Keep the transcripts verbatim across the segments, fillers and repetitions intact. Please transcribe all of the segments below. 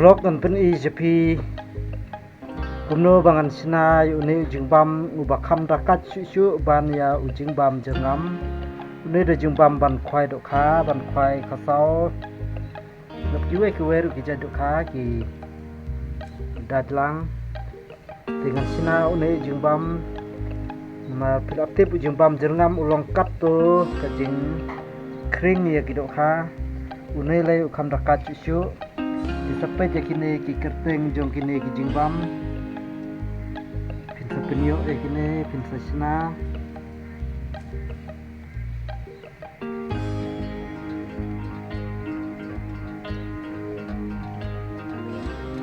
Vlog ngan pyni ïa phi kumno ba ngan shna ïa une u jingbam uba kham da kait shuh shuh ban ïa u jingbam jyrngam. Une da jingbam ban khwai dohkha, ban khwai khasaw. Ngat kiwei kiwei ruh ki jait dohkha ki dait lang. Te ngan shna une u jingbam. Namar phi lah tip u jingbam jyrngam u long katto ka jingkhring ïa ki dohkha. Une lei u kham da kait shuh shuh. Te sa peit ïa kine ki kyrteng jong kine ki jingbam. Phin sa pynïoh ïa kine, phin sa shna.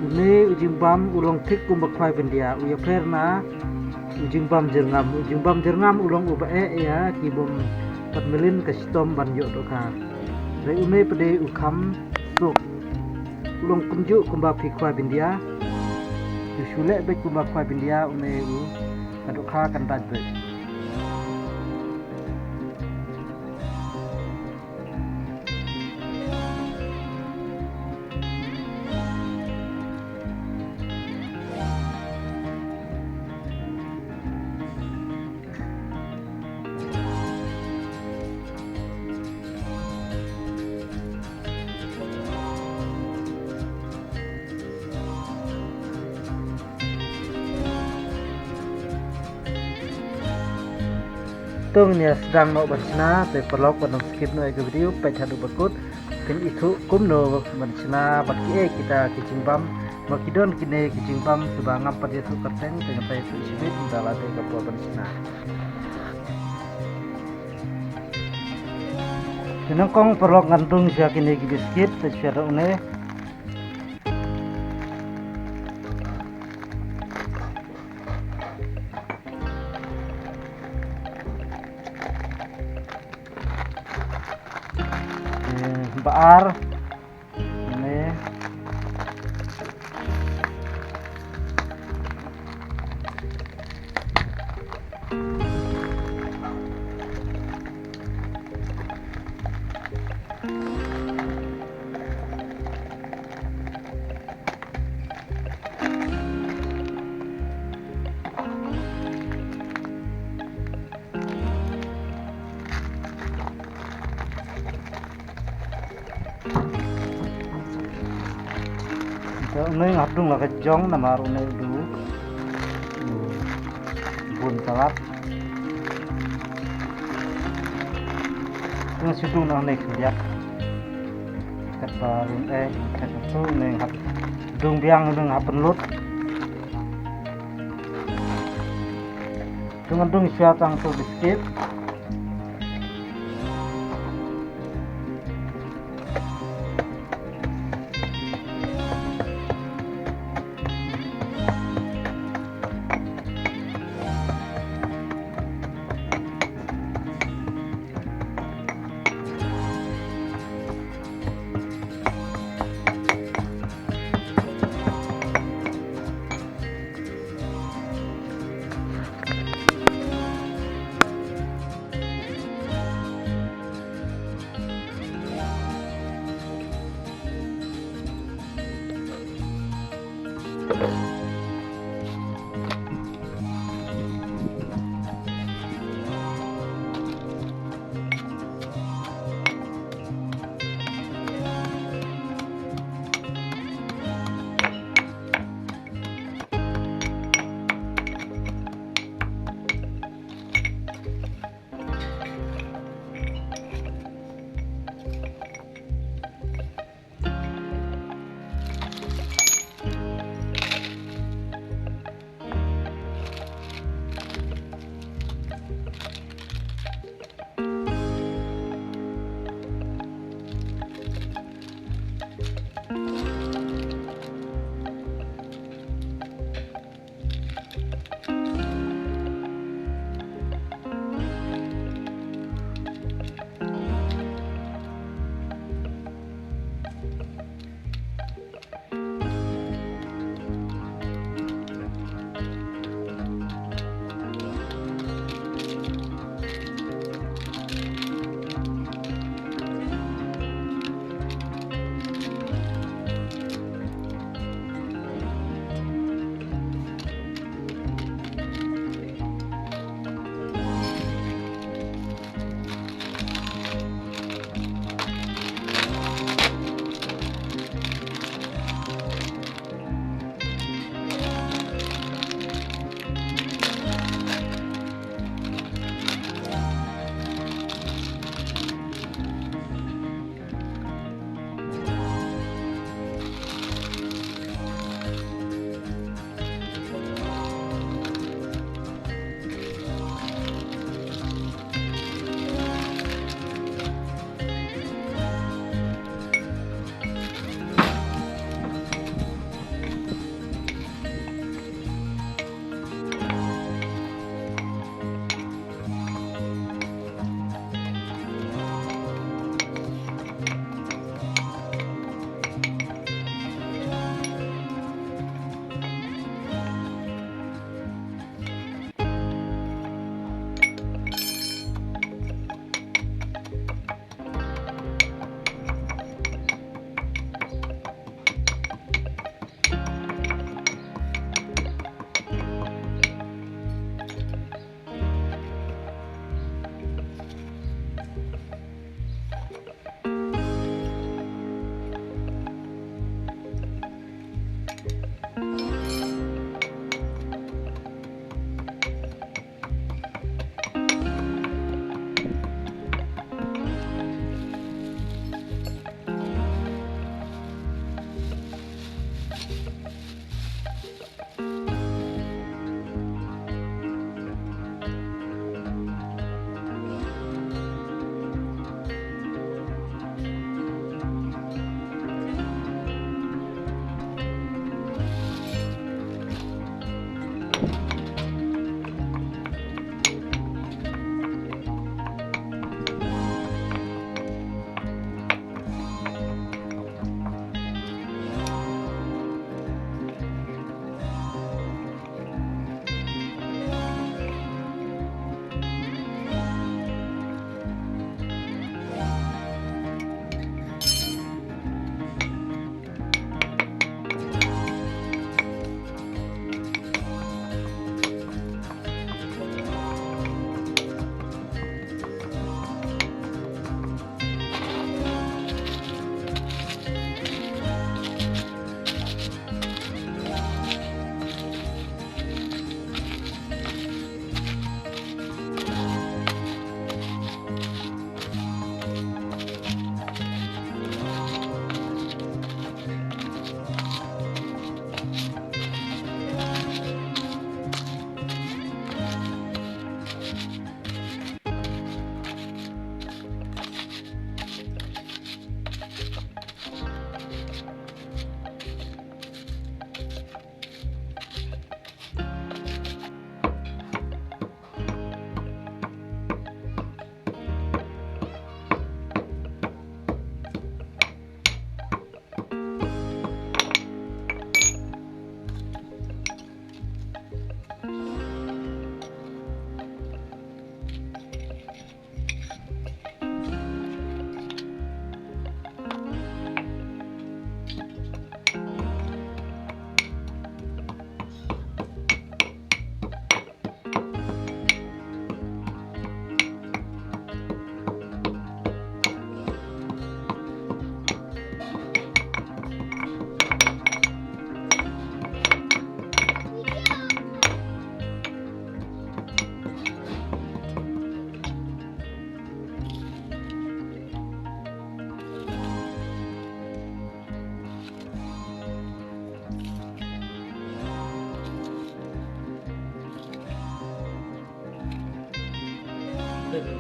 Une u jingbam u long thik kumba khwai byndia, u ïapher na u jingbam jyrngam. U jingbam jyrngam u long uba eh ïa ki bym pat mlien ka shitom ban ïoh dohkha. Hynrei une pat de u kham suk. U long kumjuh kumba phi khwai byndia. Te shu leh beit kumba khwai byndia une u, ka dohkha kan dait beit. To ngin ïa sdang noh ban shna, te paralok wat nym skip noh ïa ka video, peit haduh ba kut, phin ithuh kumno ban shna bad kiei kita ki jingbam, ma ki don kine ki jingbam kiba ngam pat ïathuh kyrteng, te ngin sa ïathuh shibit ynda la dei ka por ban shna. Te nyngkong paralok ngan dung sha kine ki biscuit, te sha da une. Te ba ar. Une. Te une nga hap dung la ka jong namar une u du, u bun palat. Te nga shu dung na une khyndiat. Katba run eh, katba tu une nga hap dung biang, une nga hap pynlut. Te ngan dung shuwa tang tu biscuit.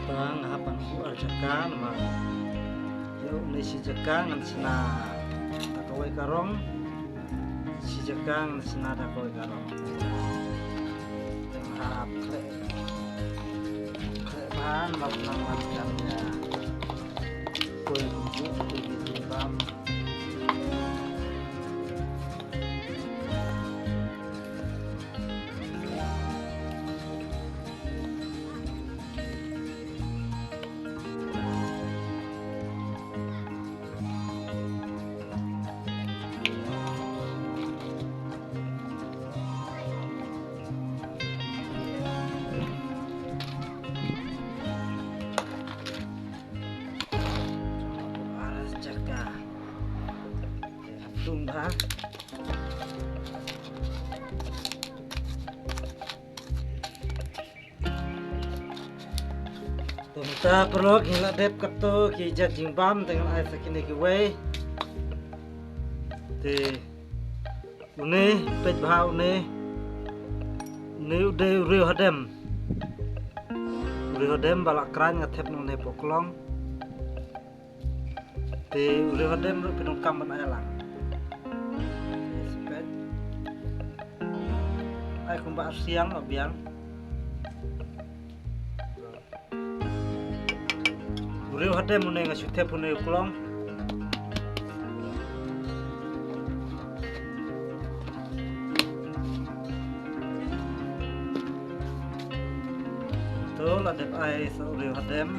Nga hap ban buh ar jaka namar ïa une shi jaka ngan shna da kawei ka rong, shi jaka ngan shna da kawei ka rong. Te nga hap khleh, khleh bha namar nang ban jam ïa kawei kumjuh kawei ki bam. Ar jaka. Tung bha. To mynta paralok ngi la dep katto ki jait jingbam te ngan ai sa kine kiwei. Te une peit bha une. Une u dei u riew hadem. U riew hadem ba la khraiñ nga thep na une poklong. Te u riew hadem ruh pyndonkam ban ai lang. Te sa peit. Ai kumba ar siang ba biang. U riew hadem une nga shu thep une u klong. To la dep ai sa u riew hadem.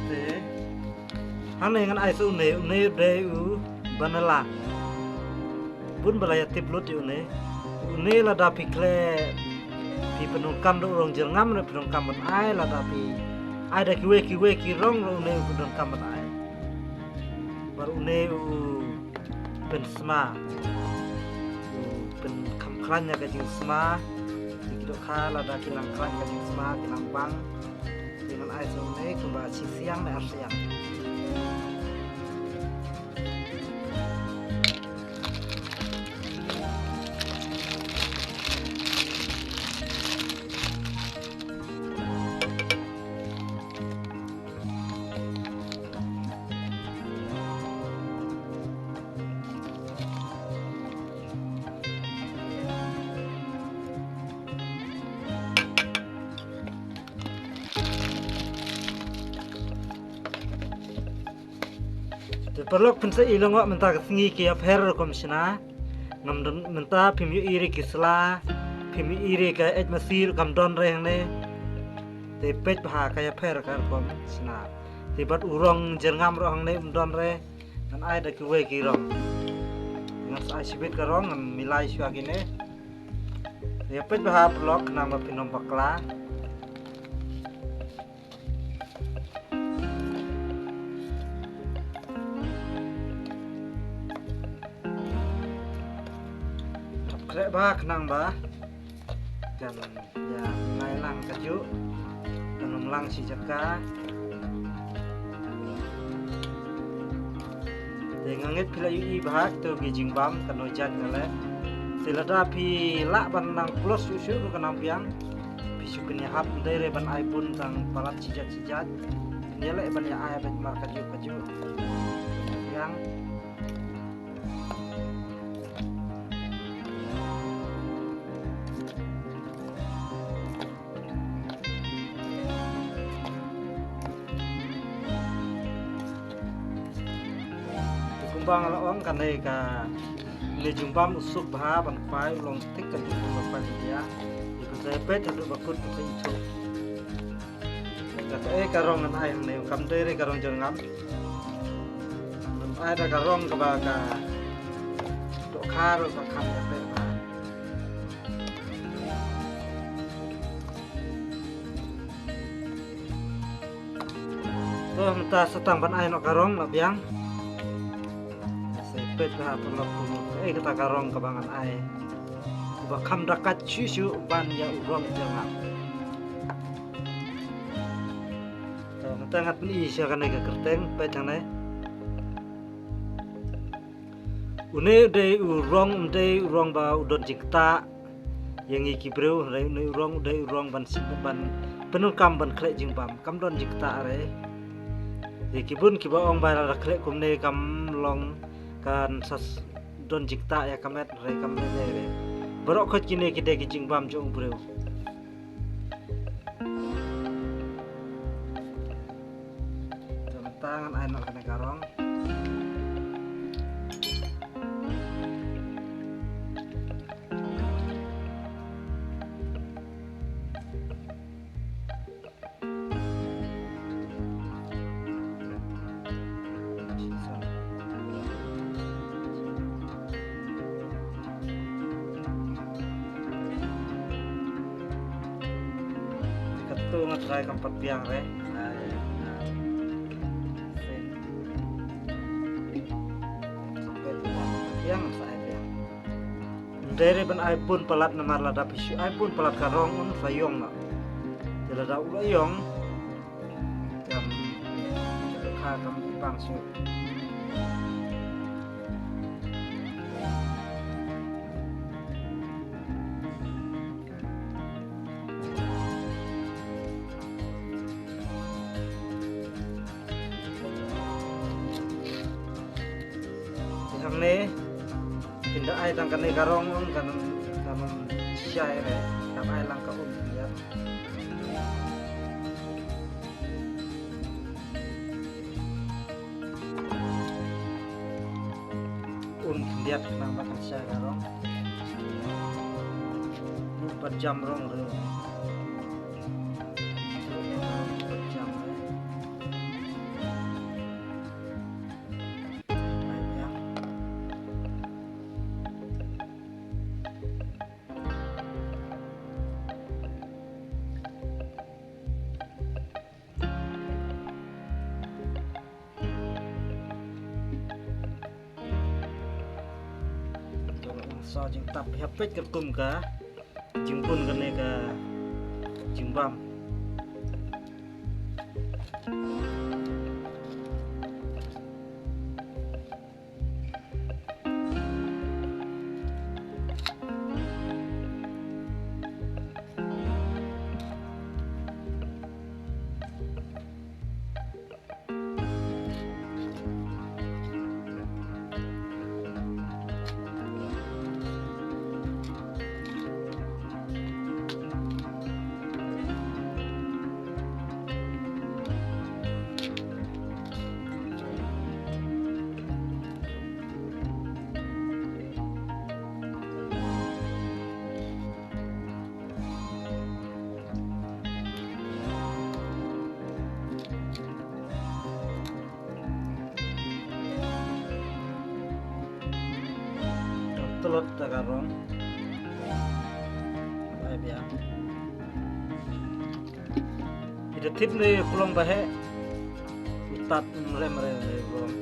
Te hangne ngan ai sa une, une u dei u vanilla. Bun ba la ïa tip lut ïa une. Une lada phi khleh phi pyndonkam da u rong jyrngam ruh pyndonkam ban ai, lada phi ai da kiwei kiwei ki rong ruh une u pyndonkam ban ai. Bad une u pynsma, u pynkham khlaiñ ïa ka jingsma. Ki dohkha lada ki nang khlaiñ ka jingsma ki nang bang. Te ngan ai sa une kumba shi siang ne ar siang. Te paralok phin sa i lyngngoh mynta ka sngi ki ïapher rukom shna. Ngam don mynta phim ïohi re ki sla, phim ïohi re ka eit masi ruh kam don re hangne. Te peit bha ka ïapher ka rukom shna. Te bad u rong jyrngam ruh hangne um don re. Ngan ai da kiwei ki rong. Ngan sa ai shibit ka rong ngan milai shuwa kine. Ïa peit bha paralok khnang ba phin ym bakla. Khleh bha khnang ba kan ïa lai lang kajuh, kan ym lang shi jaka. Te nga ngeit phi la ïohi bha kito ki jingbam kano jait nga leh. Te lada phi lah ban nang plus shuh shuh ruh ka nang biang. Phi shu pynïahap, ym dei re ban ai bun tang palat shi jait shi jait. Pynïaleh ban ïa ai beit mar kajuh kajuh. Biang. Te kumba nga la ong kane kane jingbam u suk bha ban khwai, u long thik kajuh ban khwai, ban ïa. Te peit haduh ba kut, peit ithuh. Kaei ka rong ngan ai hangne, kam dei re ka rong jyrngam. Ngan ai da ka rong kaba ka dohkha ruh ka kham ïapher bha. To mynta sa tang ban ai noh ka rong la biang. Sa peit bha paralok kumno kaei kata ka rong kaba ngan ai. Ba kham da kait shuh shuh ban ïa u rong jyrngam. To mynta ngat pyni sha kane ka kyrteng, peit hangne. Une u dei u rong, um dei u rong ba u don jingktah. ïa ngi ki briew, hynrei une u rong u dei u rong ban sngewbha ban pyndonkam ban khleh jingbam, kam don jingktah re. Ïa ki bun kiba ong ba lada khleh kumne kam long kan sa don jingktah ïa ka met, hynrei kam don re. Baroh khoit kine ki dei ki jingbam jong u briew. Te mynta ngan ai noh kane ka rong. Katto nga try kam pat biang re. Ai, na. Biang sa ai biang. Ym dei re ban ai bun palat namar lada phi shu ai bun palat ka rong un sa ïong noh. Te lada u la ïong. Kam, ka kam bang shu. Te hangne phin da ai tang kane ka rong, kan, kan shai re, kan ai lang ka um ïa. Un khyndiat nang ba kan shai ka rong. Pat jam rong re. Pat jam re. Ai biang. Sa jingtap ïa peit ka kum ka jingbun kane ka jingbam. Tlot da ka rong. Ai biang. Ida tip ne plong ba he. Utat mrem mrem ne rong.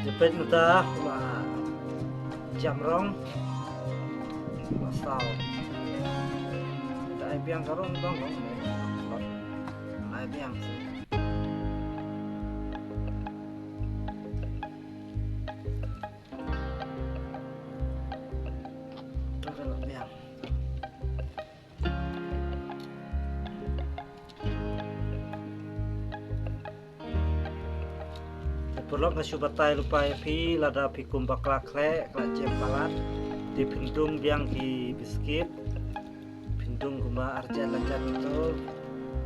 Jepet mata ba jam rong ba saw. Ai biang ka rong dong rong. Ai biang. Te paralok, nga shu batai lypa ïa phi, lada phi kum bakla khleh, khleh jem palat, te phin dung biang ki biskit, phin dung kumba arjan lajan tu,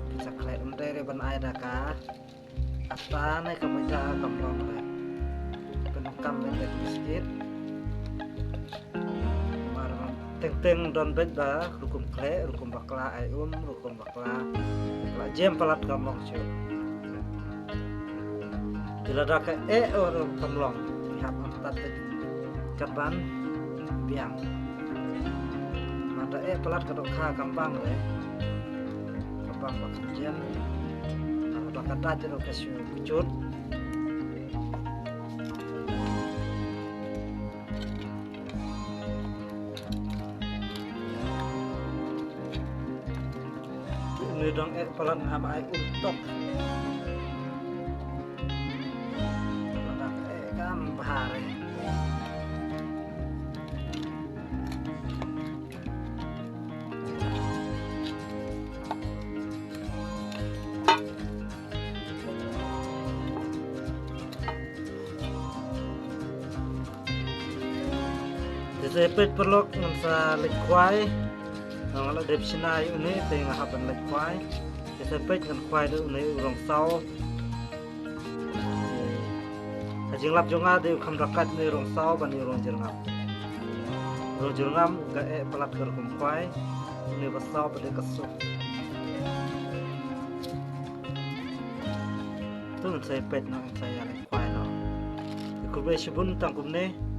phin sa khleh, ym dei re ban ai da ka ata ne ka maida, kam long re. Pyndonkam beit da ki biskit. Mar teng teng don beit ba rukom khleh, rukom bakla ai um, rukom bakla. Khleh jem palat kam long shuh. Te lada ka eh, oh, kam long. Hap am tat beit katba biang. Mar da eh palat ka dohkha kam bang re. Ka bang ba khyndiat. Mar ba ka dait ruh ka shu kjut. Dang eh palat nga ba ai um tok. Dang eh kam bha re. Te sa peit paralok ngan sa leit khwai. Nga la dep shna ïa une te nga hap ban leit khwai. Te sa peit ngan khwai da une u rong saw. Ha jinglap jong nga dei u kham da kat une u rong saw ban ïa u rong jyrngam. U rong jyrngam ka eh palat ka rukom khwai. Une ba saw pat dei ka suk. Tu ngan sa peit noh ngan sa ïa leit khwai noh. Khublei shibun tang kumne.